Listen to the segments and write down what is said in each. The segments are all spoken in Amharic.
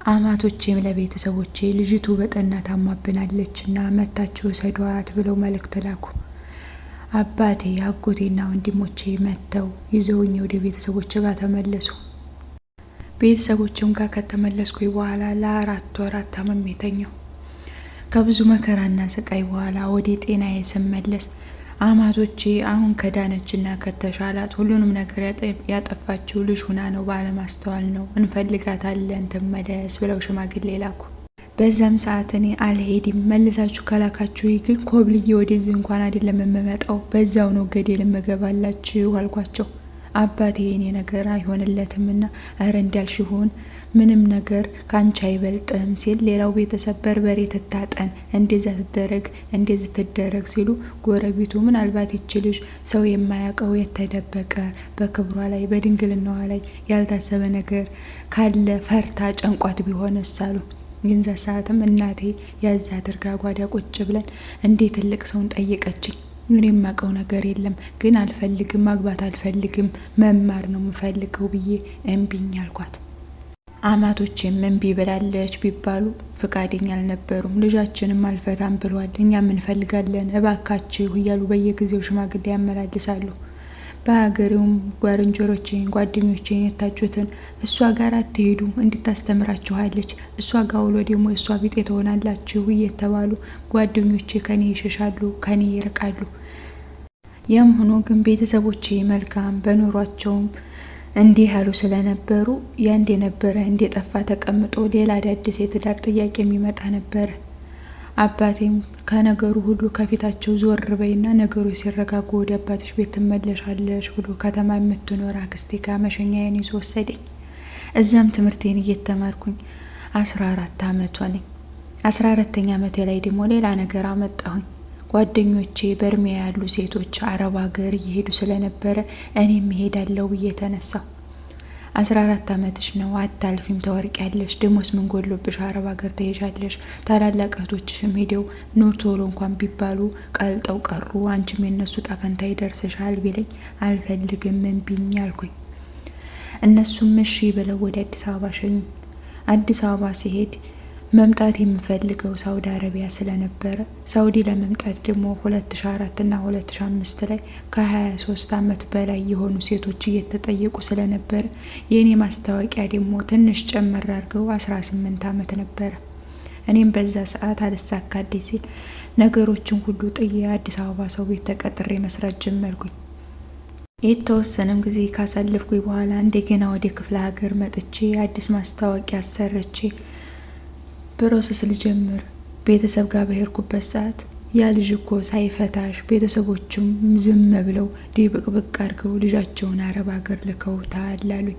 አማቶቼም ለቤተሰቦቼ ልጅቱ በጠና ታማብናለችና መታችሁ ውሰዷት ብለው መልእክት ላኩ። አባቴ፣ አጎቴና ወንድሞቼ መጥተው ይዘውኝ ወደ ቤተሰቦቼ ጋር ተመለሱ። ቤተሰቦቼም ጋር ከተመለስኩ በኋላ ለ4 ወራት ታምሜ ተኛሁ። ከብዙ መከራና ስቃይ በኋላ ወደ ጤናዬ ስመለስ አማቶቼ አሁን ከዳነችና ከተሻላት ሁሉንም ነገር ያጠፋችው ልጅ ሁና ነው፣ ባለማስተዋል ነው፣ እንፈልጋታለን፣ ትመለስ ብለው ሽማግሌ ላኩ። በዛም ሰዓት እኔ አልሄድም፣ መልሳችሁ ከላካችሁ ግን ኮብልዬ ወደዚህ እንኳን አይደለም የምመጣው፣ በዛው ነው ገደል የምገባላችሁ አልኳቸው። አባቴ የኔ ነገር አይሆንለትምና እረ እንዳልሽ ይሁን፣ ምንም ነገር ከአንቺ አይበልጥም ሲል፣ ሌላው ቤተሰብ በርበሬ ትታጠን፣ እንደዛ ትደረግ፣ እንደዚህ ትደረግ ሲሉ፣ ጎረቤቱ ምናልባት ይች ልጅ ሰው የማያውቀው የተደበቀ በክብሯ ላይ በድንግልናዋ ላይ ያልታሰበ ነገር ካለ ፈርታ ጨንቋት ቢሆንስ አሉ። የዛ ሰዓትም እናቴ ያዝ አድርጋ ጓዳ ቁጭ ብለን እንዴ ትልቅ ሰውን ጠየቀችኝ። እኔ የማውቀው ነገር የለም፣ ግን አልፈልግም፣ ማግባት አልፈልግም፣ መማር ነው የምፈልገው ብዬ እምቢኝ አልኳት። አማቶቼም እምቢ ብላለች ቢባሉ ፍቃደኛ አልነበሩም። ልጃችንም አልፈታም ብሏል፣ እኛም እንፈልጋለን እባካችሁ እያሉ በየጊዜው ሽማግሌ ያመላልሳሉ። በሀገሬውም ጓልንጀሮቼን ጓደኞቼን የታጩትን እሷ ጋር አትሄዱ፣ እንድታስተምራችኋለች፣ እሷ ጋር ውሎ ደግሞ እሷ ቢጤ ትሆናላችሁ እየተባሉ ጓደኞቼ ከኔ ይሸሻሉ፣ ከኔ ይርቃሉ። ያም ሆኖ ግን ቤተሰቦቼ መልካም በኑሯቸውም እንዲህ ያሉ ስለነበሩ ያንድ የነበረ እንደ ጠፋ ተቀምጦ ሌላ አዳዲስ የትዳር ጥያቄ የሚመጣ ነበረ። አባቴም ከነገሩ ሁሉ ከፊታቸው ዞር በይና ነገሮች ሲረጋጉ ወደ አባትሽ ቤት ትመለሻለሽ ብሎ ከተማ የምትኖር አክስቴ ጋር መሸኛዬን ይዞ ወሰደኝ። እዛም ትምህርቴን እየተማርኩኝ 14 አመቷ ነኝ። 14ኛ አመቴ ላይ ደግሞ ሌላ ነገር አመጣሁኝ። ጓደኞቼ በእድሜ ያሉ ሴቶች አረብ ሀገር እየሄዱ ስለነበረ እኔም እሄዳለሁ ብዬ ተነሳሁ። 14 አመትሽ ነው፣ አታልፊም፣ ተወርቂያለሽ። ደሞስ ምን ጎሎብሽ አረብ ሀገር ትሄጃለሽ? ታላላቅ እህቶችሽም ሄደው ኑ ቶሎ እንኳን ቢባሉ ቀልጠው ቀሩ። አንቺም የነሱ ጣፈንታ ይደርስሻል ቢለኝ አልፈልግም፣ እምቢኝ አልኩኝ። እነሱም እሺ ብለው ወደ አዲስ አበባ ሸኙ። አዲስ አበባ ሲሄድ መምጣት የምፈልገው ሳውዲ አረቢያ ስለነበረ፣ ሳውዲ ለመምጣት ደግሞ 2004 እና 2005 ላይ ከ23 አመት በላይ የሆኑ ሴቶች እየተጠየቁ ስለነበረ፣ የእኔ ማስታወቂያ ደግሞ ትንሽ ጨመር አድርገው 18 አመት ነበረ። እኔም በዛ ሰዓት አልሳካልኝ ሲል ነገሮችን ሁሉ ጥዬ አዲስ አበባ ሰው ቤት ተቀጥሬ መስራት ጀመርኩኝ። የተወሰነም ጊዜ ካሳለፍኩኝ በኋላ እንደገና ወደ ክፍለ ሀገር መጥቼ አዲስ ማስታወቂያ አሰርቼ process ልጀምር ቤተሰብ ጋር በሄድኩበት ሰዓት ያ ልጅ እኮ ሳይፈታሽ ቤተሰቦቹም ዝም ብለው ድብቅብቅ አድርገው ልጃቸውን አረብ ሀገር ልከውታል አሉኝ።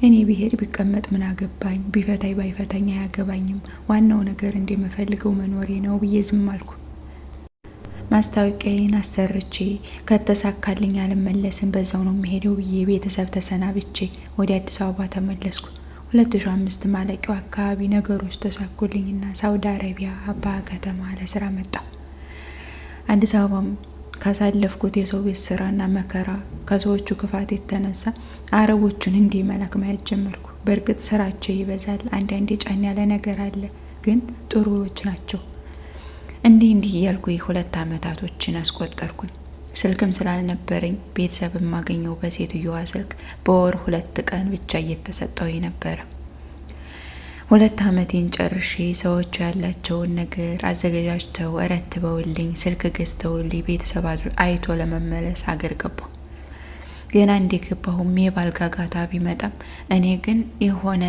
እኔ ብሄድ ቢቀመጥ ምን አገባኝ፣ ቢፈታኝ ባይፈታኝ አያገባኝም። ዋናው ነገር እንደምፈልገው መኖሬ ነው ብዬ ዝም አልኩ። ማስታወቂያዬን አሰርቼ ከተሳካልኝ አልመለስም፣ በዛው ነው የሚሄደው ብዬ ቤተሰብ ተሰናብቼ ወደ አዲስ አበባ ተመለስኩ። 2005 ማለቂያው አካባቢ ነገሮች ተሳኩልኝና ሳውዲ አረቢያ አባ ከተማ ለስራ መጣሁ። አዲስ አበባም ካሳለፍኩት የሰው ቤት ስራና መከራ ከሰዎቹ ክፋት የተነሳ አረቦቹን እንዲህ መላክ ማየት ጀመርኩ። በእርግጥ ስራቸው ይበዛል፣ አንዳንዴ ጫን ያለ ነገር አለ፣ ግን ጥሩዎች ናቸው። እንዲህ እንዲህ እያልኩ 2 አመታቶችን አስቆጠርኩኝ። ስልክም ስላልነበረኝ ቤተሰብ የማገኘው በሴትዮዋ ስልክ በወር 2 ቀን ብቻ እየተሰጠው ነበረ። 2 አመቴን ጨርሼ ሰዎቹ ያላቸውን ነገር አዘገጃጅተው ረትበውልኝ ስልክ ገዝተውልኝ ቤተሰብ አይቶ ለመመለስ አገር ገባሁ። ገና እንደገባሁም የባል ጋጋታ ቢመጣም እኔ ግን የሆነ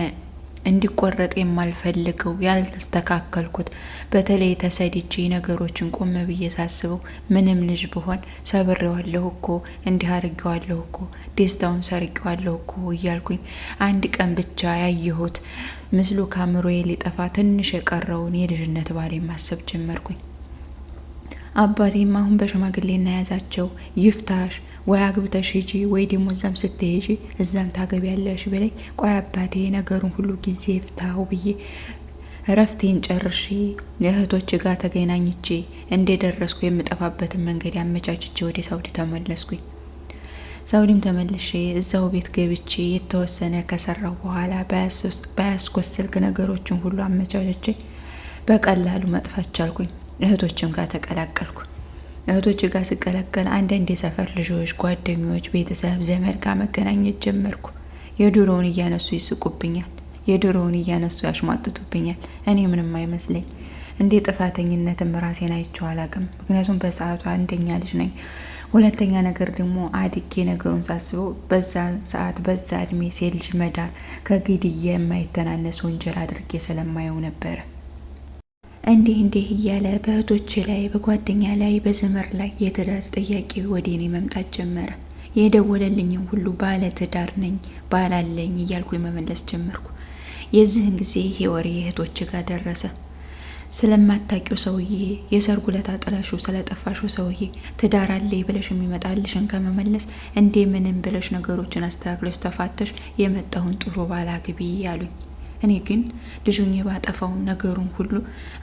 እንዲቆረጥ የማልፈልገው ያልተስተካከልኩት፣ በተለይ ተሰድቼ ነገሮችን ቆም ብዬ ሳስበው ምንም ልጅ ብሆን ሰብሬዋለሁ እኮ፣ እንዲህ አድርጌዋለሁ እኮ፣ ደስታውን ሰርቄዋለሁ እኮ እያልኩኝ አንድ ቀን ብቻ ያየሁት ምስሉ ከአእምሮዬ ሊጠፋ ትንሽ የቀረውን የልጅነት ባሌ ማሰብ ጀመርኩኝ። አባቴም አሁን በሽማግሌ እናያዛቸው ይፍታሽ፣ ወይ አግብተሽ ሂጂ፣ ወይ ደግሞ እዛም ስትሄጂ እዛም ታገቢያለሽ ብለኝ፣ ቆይ አባቴ ነገሩን ሁሉ ጊዜ ይፍታው ብዬ እረፍቴን ጨርሼ የእህቶች ጋር ተገናኝቼ እንደደረስኩ የምጠፋበትን መንገድ ያመቻችቼ ወደ ሳውዲ ተመለስኩኝ። ሳውዲም ተመልሼ እዛው ቤት ገብቼ የተወሰነ ከሰራው በኋላ በያዝኩት ስልክ ነገሮችን ሁሉ አመቻችቼ በቀላሉ መጥፋት ቻልኩኝ። እህቶችም ጋር ተቀላቀልኩ። እህቶች ጋር ስቀላቀል አንዳንድ የሰፈር ልጆች፣ ጓደኞች፣ ቤተሰብ፣ ዘመድ ጋር መገናኘት ጀመርኩ። የድሮውን እያነሱ ይስቁብኛል። የድሮውን እያነሱ ያሽሟጥጡብኛል። እኔ ምንም አይመስለኝ። እንዴ ጥፋተኝነትም ራሴን አይቼው አላቅም። ምክንያቱም በሰዓቱ አንደኛ ልጅ ነኝ። ሁለተኛ ነገር ደግሞ አድጌ ነገሩን ሳስበው በዛ ሰዓት በዛ እድሜ ሴት ልጅ መዳር ከግድያ የማይተናነስ ወንጀል አድርጌ ስለማየው ነበረ። እንዲህ እንዲህ እያለ በእህቶቼ ላይ፣ በጓደኛ ላይ፣ በዘመር ላይ የትዳር ጥያቄ ወደ እኔ መምጣት ጀመረ። የደወለልኝም ሁሉ ባለ ትዳር ነኝ፣ ባላለኝ እያልኩ የመመለስ ጀመርኩ። የዚህን ጊዜ ይሄ ወሬ እህቶች ጋር ደረሰ። ስለማታውቂው ሰውዬ፣ የሰርጉ ዕለት ጥለሽው ስለጠፋሽው ሰውዬ ትዳር አለኝ ብለሽ የሚመጣልሽን ከመመለስ እንዴ ምንም ብለሽ ነገሮችን አስተካክለሽ ተፋተሽ የመጣውን ጥሩ ባል አግቢ አሉኝ። እኔ ግን ልጁኝ ባጠፋውም ነገሩን ሁሉ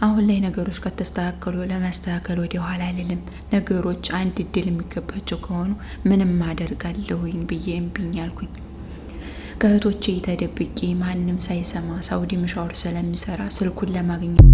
አሁን ላይ ነገሮች ከተስተካከሉ ለማስተካከል ወደ ኋላ አልልም። ነገሮች አንድ እድል የሚገባቸው ከሆኑ ምንም አደርጋለሁኝ ብዬ እምቢኝ አልኩኝ። ከእህቶቼ ተደብቄ ማንም ሳይሰማ ሳውዲ ምሻወር ስለሚሰራ ስልኩን ለማግኘት